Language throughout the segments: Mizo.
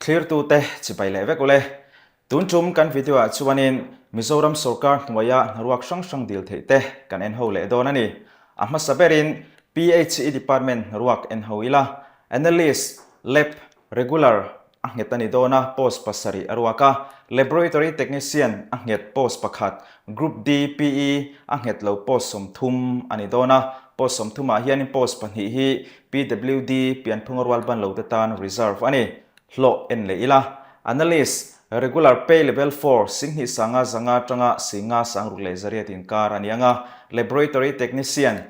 Thlirtute chibai leh vek ule. Tun tum kan video ah chuanin Mizoram sorkar hnuaia hnaruak hrang hrang dil theih te kan en ho leh dawn a ni. A hmasa berin PHE department hnaruak en ho ila, Analyst, Lab, Regular, a nghet a ni dawn a, post pasarih a ruak a, Laboratory Technician a nghet post pakhat, Group D, PE, a nghet lo post 30 a ni dawn a, post 30 ah hianin post pahnih hi PWD, pianphunga rual ban lo te tan reserve a ni. Hlawh en leh ila, Analyst, Regular Pay Level 4, 2000 500 atanga 50 6800 inkar a ni ang a, Laboratory Technician,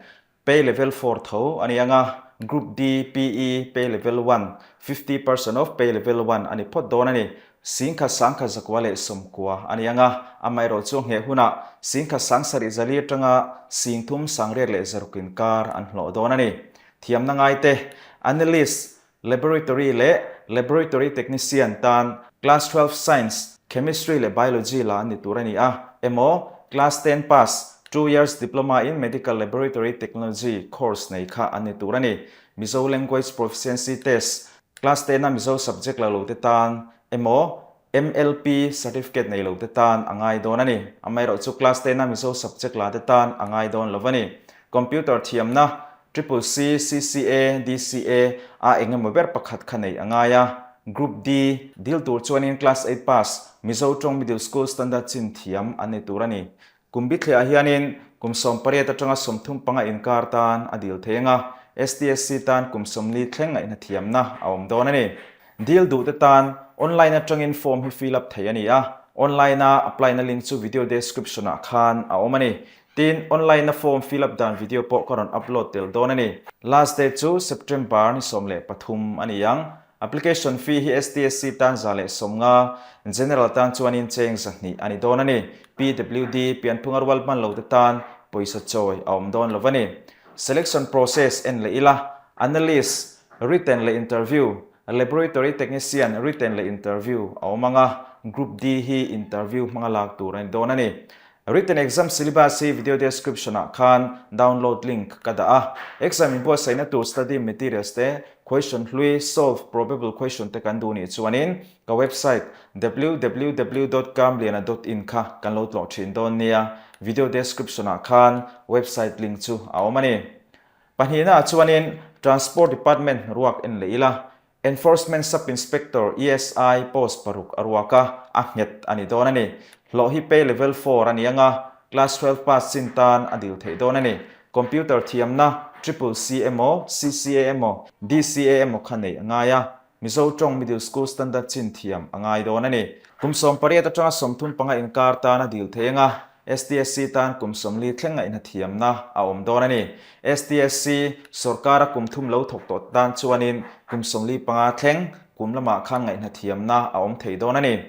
Pay level 4 tho a ni ang a, Group D, PE, Pay level 1, 50% of Pay level 1 a ni phawt dawn a ni. 11,190 a ni ang a, amaherawh chu ngheh hunah 11,704 atanga 3600 inkar an hlawh dawn a ni. Thiamna ngaite, Analyst, Laboratory leh Laboratory Technician tan Class 12 Science, Chemistry leh Biology la an ni tur a ni a, emaw Class 10 pass, 2 years Diploma in Medical Laboratory Technology course nei kha an ni tur a ni. Mizo Language Proficiency Test, Class 10 a Mizo subject la lo te tan, emaw MLP certificate nei lo te tan a ngai dawn a ni. Amaherawh chu Class 10 a Mizo subject la te tan a ngai dawn lo a ni. Computer thiamna, Triple C, CCA, DCA a eng emaw ber pakhat kha nei a ngai a. Group D, dil tur chuanin Class 8 pass, Mizo tawng Middle School Standard chin thiam an ni tur a ni. Kum bithliah hianin kum 18 atanga 35 inkar tan a dil thei ang a, STSC tan kum 40 thleng ngaihna thiamna a awm dawn a ni. Dil duhte tan online atangin form hi fill up thei a ni a, online a apply na link chu video description ah khan a awm a ni. Tin, online a form fill up dan video pawh ka rawn upload tel dawn a ni. Last date chu September ni 13 a ni ang. Application fee hi STSC tan 150, General tan chuanin cheng 200 a ni dawn a ni. PWD, pianphunga rual hman lo te tan pawisa chawi a awm dawn lo a ni. Selection process en leh ila, Analyst, written leh interview, Laboratory Technician, written leh interview a awm ang a, Group D hi interview hmanga lak tur a ni dawn a ni. Written exam syllabus hi video description ah khan download link ka dah a. Exam inbuatsaihna tur study materials te, question hlui, solve probable question te kan duh nih chuanin ka website www dot kamliana dot in kha kan lo tlawh thin dawn nia. Video description ah khan website link chu a awm a ni. Pahnihna ah chuanin Transport Department ruak en leh ila. Enforcement Sub-Inspector, ESI, post paruk a ruak a, a nghet a ni dawn a ni. Hlawh hi pay level 4 a ni ang a, class 12 pass chin tan a dil theih dawn a ni. Computer thiamna, Triple C emaw, CCA emaw, DCA emaw kha neih a ngai a, Mizo tawng Middle School Standard chin thiam a ngai dawn a ni. Kum 18 atanga 35 inkar tan a dil theih ang a, STSC tan kum 40 thleng ngaihna thiamna a awm dawn a ni. STSC sawrkara kum thum lo thawk tawh tan chuanin kum 45 thleng kum lamah khan ngaihna thiamna a awm thei dawn a ni.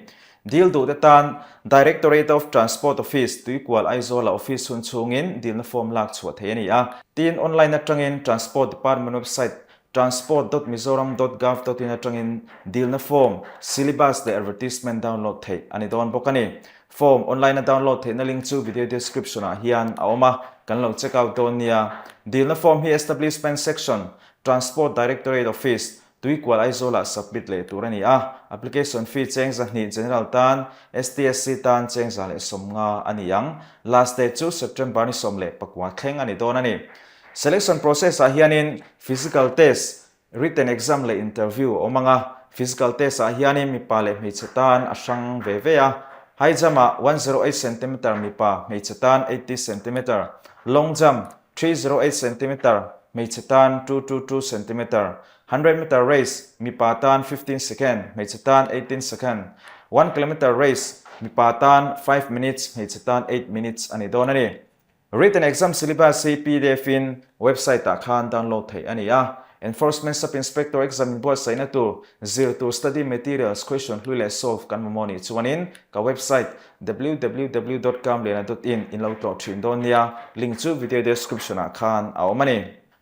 Dil duhte tan Directorate of Transport Office, Tuikual Aizawla office hun chhungin dilna form lak chhuah theih a ni a. Tin, online atangin Transport Department website Transport dot mizoram dot gov dot in atangin dilna form, syllabus leh advertisement download theih a ni dawn bawk a ni. Form online a download theihna link chu video description ah hian a awm a, kan lo check out dawn nia. Dilna form hi Establishment Section, Transport Directorate Office, Tuikual Aizawl ah submit leh tur a ni a. Application fee cheng 200 General tan, STSC tan cheng 150 a ni ang. Last date chu September ni 19 thleng a ni dawn a ni. Selection process ah hianin physical test, written exam leh interview a awm ang a. Physical test ah hianin mipa leh hmeichhe tan a hrang ve ve a. High jump ah 108 centimeter mipa, hmeichhe tan 80 centimeter, long jump 308 centimeter, hmeichhe tan 222 centimeter, 100 meter race mipa tan 15 second, hmeichhe tan 18 second, 1 kilometer race mipa tan 5 minutes, hmeichhe tan 8 minutes a ni dawn a ni. Written exam syllabus hi pdf in website ah khan download theih a ni a. Enforcement Sub-Inspector exam inbuatsaihna tur, zir tur study materials, question hlui leh solve kan mamawh nih chuanin ka website www dot kamliana dot in in lo tlawh thin dawn nia, link chu video description ah khan a awm a ni.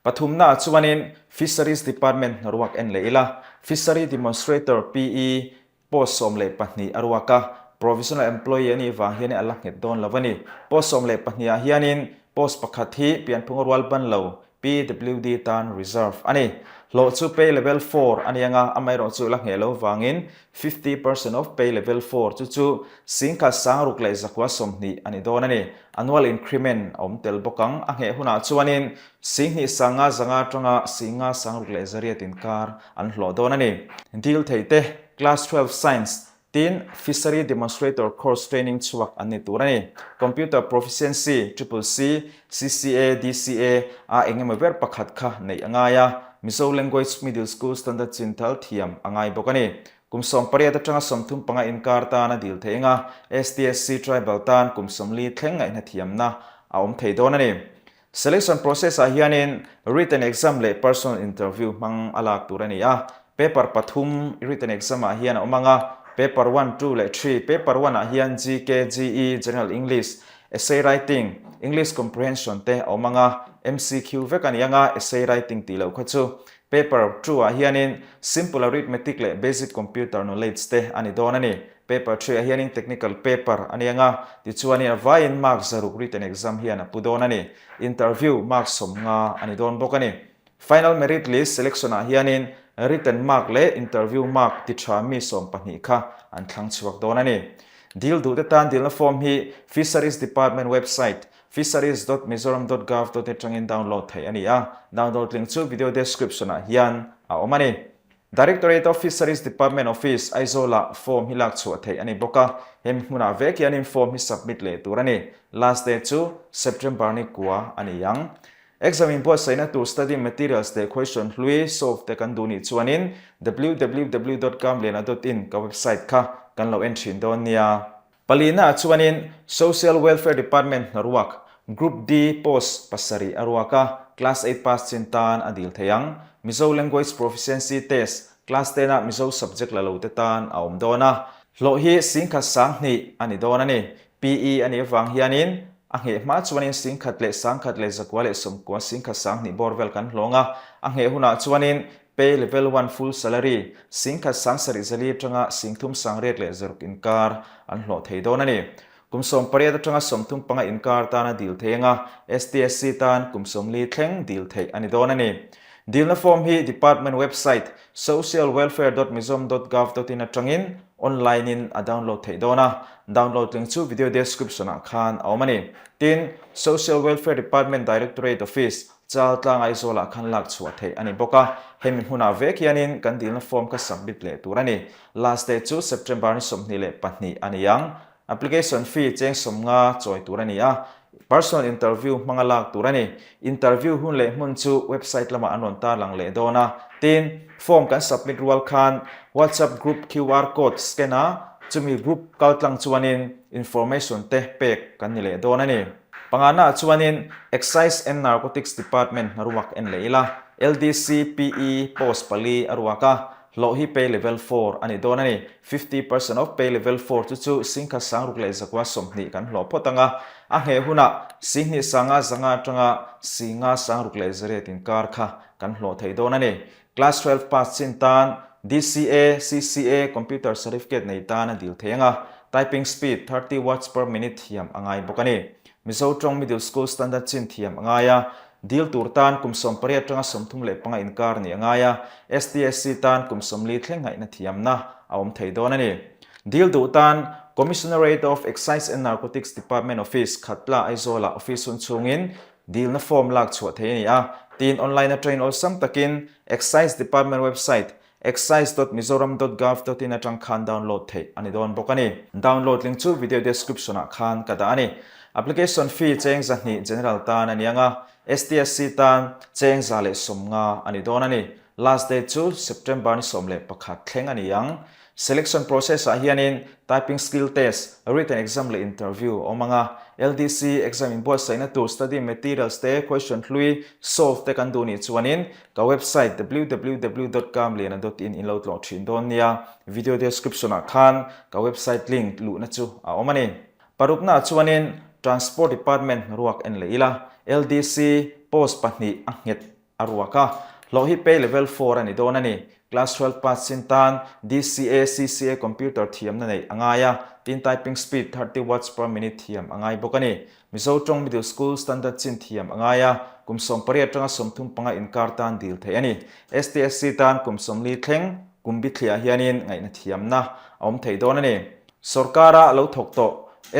Pathumna ah chuanin Fisheries Department hnaruak en leh ila, Fishery Demonstrator PE Post 12 a ruak a, provisional employee a nih vang hian a la nghet dawn lo a ni. Post 12 ah hianin post pakhat hi pianphunga rual ban lo, PWD tan reserve a ni. Hlawh chu pay level four a ni anga, amaherawhchu la ngheh lo vangin 50% of pay level four chu chu singkhat 6000 120 a ni dawn a ni. Annual increment a awm tel bawk ang. A ngheh hunah chuanin 25 500 atanga 5600 inkar an hlawh dawn a ni. Dil theite, Class 12 Science, Tin, Fishery Demonstrator Course training chhuak an ni tur a ni. Computer Proficiency, Triple C, CCA, DCA, a eng emaw ber pakhat kha neih a ngai a, Mizo Language Middle School Standard chinthal thiam a ngai bawk a ni. Kum 18 atanga 35 inkar tan a dil theih anga, STSC Tribal tan kum 40 thleng ngaihna thiamna a awm thei dawn a ni. Selection process ah hianin written exam leh personal interview hmang a lak tur a ni a. Paper pathum written exam ah hian a awm ang a, paper one, two leh three. Paper one ah hian GK, GE, General English, Essay writing, English comprehension te a awm ang a, MCQ vek a ni ang a, essay writing tih loh kha chu. Paper two ah hianin simple arithmetic leh basic computer knowledge te a ni dawn a ni. Paper 3 ah hianin technical paper a ni ang a, tichuanin a vaiin mark 600 written exam hian a pu dawn a ni. Interview mark 50 a ni dawn bawk a ni. Final merit list selection ah hianin written mark leh interview mark ti tha mi 12 kha an thlang chhuak dawn a ni. Dil duh te tan dilna form hi Fisheries Department website fisheries dot mizoram dot gov dot atangin download theih a ni a, download link chu video description ah hian a awm a ni. Directorate of Fisheries Department Office, Aizawl-ah form hi lak chhuah theih a ni bawk a, hemi hmunah vek hianin form hi submit leh tur a ni. Last day chu September ni kua a ni ang. Exam inbuatsaihna tur study materials leh question hlui solve te kan duh nih chuanin www dot kamliana dot in ka website kha kan lo en thin dawn nia. Palina ah chuanin Social Welfare Department hnaruak Group D post pasarih a ruak a, Class eight pass chin tan a dil thei ang. Mizo Language Proficiency Test, Class ten ah Mizo subject la lo te tan a awm dawn a. Hlawh hi 10,200 a ni dawn a ni. PE a nih avang hianin a ngheh hma chuanin 19,190 10,200 bawr vel kan hlawng a, a ngheh hunah chuanin Pay Level One Full Salary, 10,000 400 atanga 3,600 leh 600 inkar an hlawh thei dawn a ni. Kum 18 atanga 35 inkar tana dil thei anga STSC tan kum 40 thleng dil theih a ni dawn a ni. Dilna form hi Department website socialwelfare.mizom.gov.in atangin online in a download theih dawn a, download link chu video description ah khan a awm a ni. Tin, Social Welfare Department Directorate Office, Chaltlang Aizawlah khan lak chhuah theih a ni bawk a, hemi hmunah vek hianin kan dilna form kha submit leh tur a ni. Last date chu September ni 22 a ni ang. Application fee cheng 50 chawi tur a ni a, personal interview hmanga lak tur a ni. Interview hun leh hmun chu website lamah an rawn tarlang leh dawn a. Tin, form kan submit rual khan WhatsApp group QR code scan a, chumi group kaltlang chuanin information te pek kan ni leh dawn a ni. Pangana ah chuanin Excise and Narcotics Department hnaruak en leh ila, LDC, PE, post pali a ruak a, hlawh hi pay level four a ni dawn a ni. 50% of pay level four chu chu 16,620 kan hlawh phawt ang a, a ngheh hunah 25,500 atanga 56,800 inkar kha kan hlawh thei dawn a ni. Class 12 pass chin tan DCA, CCA, Computer Certificate nei tan a dil thei ang a, typing speed 30 words per minute thiam a ngai bawk a ni. Mizo tawng Middle School Standard chin thiam a ngai a, dil tur tan kum 18 atanga 35 inkar nih a ngai a, STSC tan kum 40 thleng ngaihna thiamna a awm thei dawn a ni. Dil duh tan Commissionerate of Excise and Narcotics Department Office, Khatla, Aizawl-ah office hun chhungin Dilna form lak chhuah thei a ni a, tiin online atangin awlsam takin Excise Department website excise dot mizoram dot gov dot in atang khan download theih a ni dawn bawk a ni. Download link chu video description ah khan ka dah a ni. Application fee cheng 200 general tan a ni ang a, STSC tan cheng 150 a ni dawn a ni. Last date chu September ni 11 thleng a ni ang. Selection process ah hianin typing skill test, written exam leh interview a awm ang a. LDC exam inbuatsaihna tur study materials te, question hlui solve te kan duh nih chuanin ka website www dot kamliana dot in in lo tlawh thin dawn nia. Video description ah khan ka website link luhna chu a awm a ni. Parukna ah chuanin Transport Department hnaruak en leh ila. LDC post pahnih a nghet a ruak a. Hlawh hi pay level 4 a ni dawn a ni. Class 12 pass chin tan DCA, CCA computer thiamna neih a ngai a, tin typing speed 30 words per minute thiam a ngai bawk a ni. Mizo tawng middle school standard chin thiam a ngai a, kum 18 atanga 35 inkar tan dil theih a ni. STSC tan kum 40 thleng kum bithliah hianin ngaihna thiamna a awm thei dawn a ni. Sorkara lo thawk tawh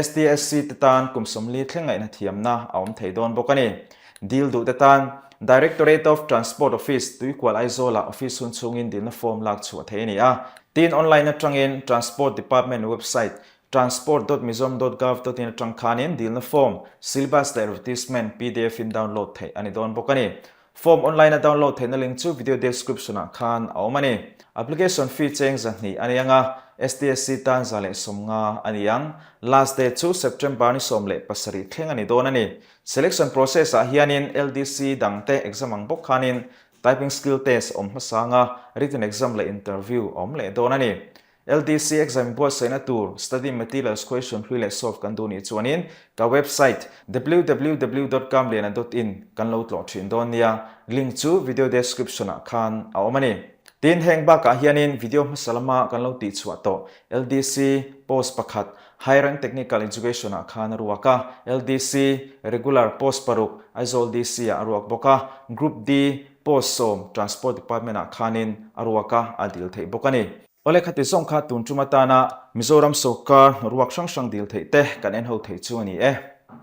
STSC te tan kum 40 thleng ngaihna thiamna a awm thei dawn bawk a ni. Dil duh te tan Directorate of Transport Office, Tuikual Aizawlah office hun chhungin dilna form lak chhuah theih a ni a. Tin, online atangin Transport Department website transport dot mizoram dot gov dot in atang khanin dilna form, syllabus leh advertisement pdf in download theih a ni dawn bawk a ni. Form online a download theihna link chu video description ah khan a awm a ni. Application fee cheng 200 a ni ang a, STSC tan 150 a ni ang. Last date chu September ni 17 thleng a ni dawn a ni. Selection process ah hianin LDC dangte exam ang bawk khanin typing skill test awm hmasa anga written exam leh interview a awm leh dawn a ni. LDC exam buatsaihna tur study materials question hlui leh solve kan duh nih chuanin ka website www dot kamliana dot in kan lo tlawh thin dawn nia, link chu video description ah khan a awm a ni. Tin, heng bakah hianin video hmasa lama kan lo tihchhuah tawh LDC post pakhat High Rank Technical Education ah khan a ruak a, LDC regular post paruk Aizawl DC ah a ruak bawk a, Group D post 10 Transport Department ah khanin a ruak a, a dil theih bawk a ni. Awle khati zawng kha tun tum atana Mizoram sawrkar hnaruak hrang hrang dil theih te kan en ho thei chu a ni e.